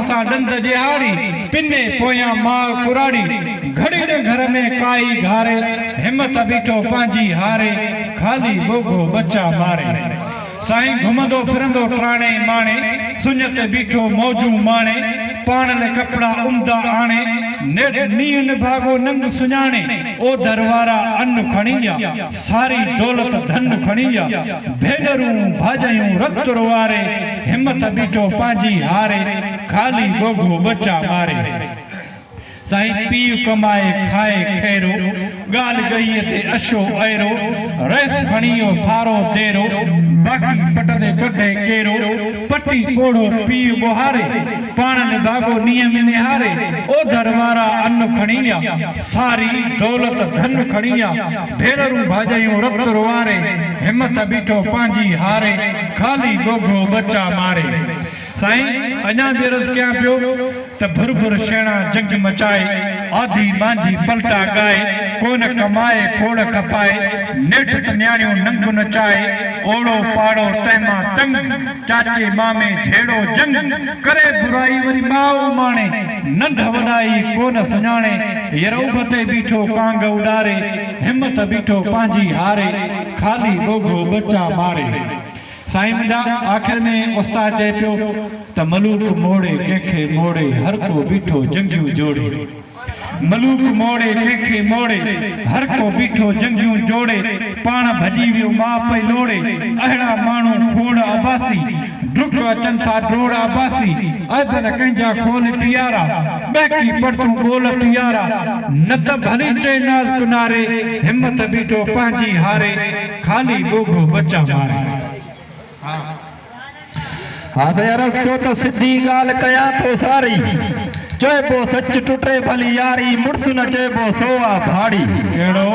سان ڏند ڏيهاڙي، پني پويان ماء ڪراڙي، گهڙي نه گهر ۾ ڪائي گهاري، همت بيٺو پنهنجي هاري، خالي ٻوگهو ٻچا ماري. سائين گهمندو ڦرندو ٽراڻي ماڻي، سڃ تي بيٺو موجون ماڻي، پاڻ لئه ڪپڙا عمدا آڻي، نيٺ نينهن نڀاڳو ننگ سڃاڻي، اوڌر وارا ان کڻي ويا، ساري دولت ڌن کڻي ويا، ڀينرون ڀاڄايون رت روئاري، همٿ بيٺو پنهنجي هاري، خالي ٻوگهو ٻچا ماري. سائين پيء ڪمائي کائي خيرو، ڳالهه ڳهيء تي اشو ايرو، رئيس کڻي ويو سارو ديرو، باقي پٽ تي ڪڍي ڪيرو، پٽي پوڙهو پيء ٻوهاري، پاڻ نڀاڳو نينهن ۾ نهاري، اوڌر وارا ان کڻي ويا، ساري دولت ڌن کڻي ويا، ڀينرون ڀاڄايون رت روئاري، همٿ بيٺو پنهنجي هاري، خالي ٻوگهو ٻچا ماري. سائين اڃا به عرض ڪيان پيو ته ڀر ڀر شيڻا جنگ مچائي، آڌي مانجهي پلٽا ڳائي، ڪونه ڪمائي کوڙ کپائي، نيٺ ته نياڻيون ننگ نچائي، اوڙو پاڙو تنهن مان تنگ، چاچي مامي جهيڙو جنگ، ڪري برائي وري ماء اماڻي، ننڍ وڏائي ڪونه سڃاڻي، ير اڀ تي بيٺو ڪانگ اڏاري، همت بيٺو پنهنجي هاري، خالي ٻوگهو ٻچا ماري. سائين منهنجا آخر ۾ استاد چئي پيو ته ملوڪ موڙي ڪنهن کي موڙي هر ڪو بيٺو جنگيون جوڙي ملوڪ موڙي ڪنهن کي موڙي هر ڪو بيٺو جنگيون جوڙي پاڻ ڀڄي ويو ماء پئي لوڙي اهڙا ماڻهو کوڙ عباسي ڊڪ اچن ٿا ڊوڙ عباسي عيب نه ڪنهن جا کول پيارا ٻهڪي پڙ تون ٻول پيارا نه ته ڀلي چئي ناز ڪناري همت بيٺو پنهنجي هاري خالي ٻوگهو ٻچا ماري. ها سائين عرض ٿيو ته سڌي ڳالهه ڪيان ٿو ساري، چئبو سچ ٽٽي ڀلي ياري، مڙس نه چئبو سو آ ڀاڙي. ڪهڙو؟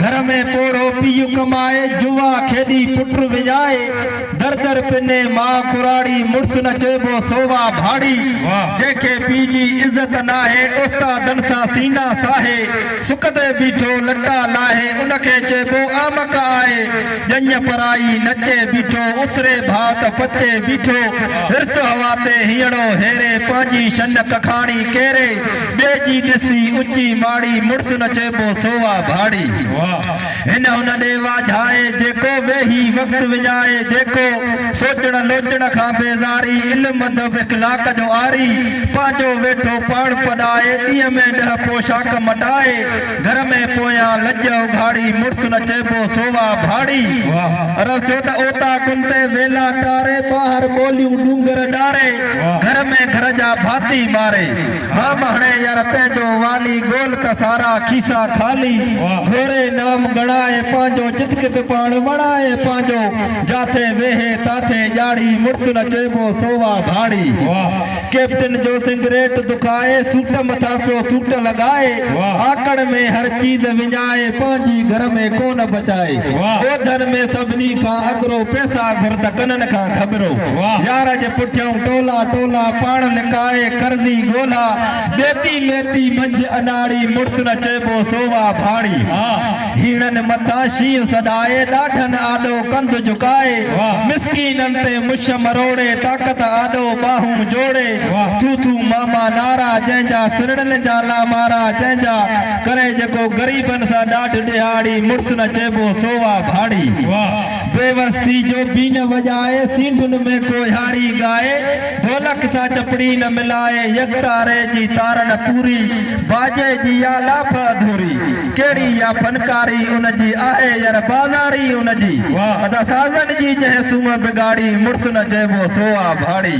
گهر ۾ پوڙهو پيء ڪمائي، جوا کيڏي پٽ وڃائي، در در پني ماء ڪراڙي، مڙس نه چئبو سو آ ڀاڙي. جنهن کي پيء جي عزت ناهي، استادن سان سينا ساهي، سڪ تي بيٺو لٽا لاهي، ان کي چئبو احمق آهي. ڄڃ پرائي نچي بيٺو، اسري ڀاء ته پچي بيٺو. حرص هوا تي هينئڙو هيري، پنهنجي شن ڪکاڻي ڪيري. ٻئي جي ڏسي اچي ماڙي، مڙس نه چئبو سو آ ڀاڙي. هن هن ڏي واجهائي، جيڪو ويهي وقت وڃائي، جيڪو سوچڻ لوچڻ کان بيزاري، علم ادب اخلاق جو عاري، پنهنجو ويٺو پاڻ پڏائي، ڏينهن ۾ ڏهه پوشاڪ مٽائي، گهر ۾ پويان لڄ اگهاڙي، مڙس نه چئبو سو آ ڀاڙي. عرض ٿيو ته اوطاقن تي ويلا ٽاري، ٻاهر ٻوليون ڏونگر ڏاري، گهر ۾ گهر جا ڀاتي ماري. هام هڻي يار تنهن جو والي، ڳول ته سارا کيسا خالي، گهوري نام ڳڻائي پنهنجو، چت ڪت پاڻ وڻائي پنهنجو، جاٿي ويهي تاٿي ڄاڙي، مڙس نه چئبو سو وا ڀاڙي. ڪئپٽن جو سنگريٽ دکائي، سوٽ مٿان پيو سوٽ لڳائي، آڪڙ ۾ هر چيز وڃائي، پنهنجي گهر ۾ ڪونه بچائي، اوڌر ۾ سڀني کان اڳرو، پئسا گهر ته ڪنن کان گهٻرو. يار جي پٺيئون ٽولا ٽولا، پاڻ لڪائي قرضي ڳولا، ڏيتي ليتي منجهه اناڙي، مڙس نه چئبو سو وا ڀاڙي. هيڻن مٿان شينهن سڏائي، ڏاڍن آڏو ڪنڌ جهڪائي، مسڪينن تي مش مروڙي، طاقت آڏو ٻانهون جوڙي، ٿو ٿو ماما نعرا، جنهن جا سرڙن جا لامارا، جنهن جا ڪري جيڪو غريبن سان ڏاڍ ڏهاڙي، مڙس نه چئبو سو وا ڀاڙي. بيوس ٿي جو بين وڄائي، سينڍن ۾ ڪوهياري ڳائي، ڍولڪ سان چپڙي نه ملائي، يڪتاري جي تار نه پوري، باجي جي يا لاڦ اڌوري، ڪهڙي يا فنڪاري ان جي آهي ير بازاري ان جي، ادا سازن جي جنهن سونهن بگاڙي، مڙس نه چئبو سو آ ڀاڙي.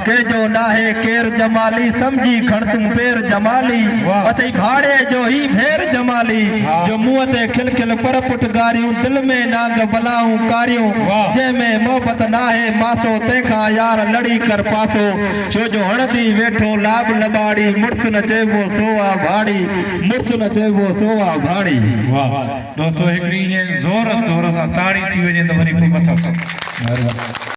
ڪنهن جو ناهي ڪير جمالي، سمجهي کڻ تون پير جمالي، اٿئي ڀاڙي جو هي ڀير جمالي، جو منهن تي کل کل پر پٺ گاريون، دل ۾ نانگ بلائون ڪاريون، جنهن ۾ محبت ناهي ماسو، تنهن کان يار لڙي ڪر پاسو، ڇو جو هڻندي ويٺو لاب لٻاڙي، مڙس نه چئبو سو آ ڀاڙي، مڙس نه چئبو سو آ ڀاڙي. واه دوستو هڪڙي ائين زور زور سان تاڙي ٿي وڃي ته وري پوء مٿس. مهرباني.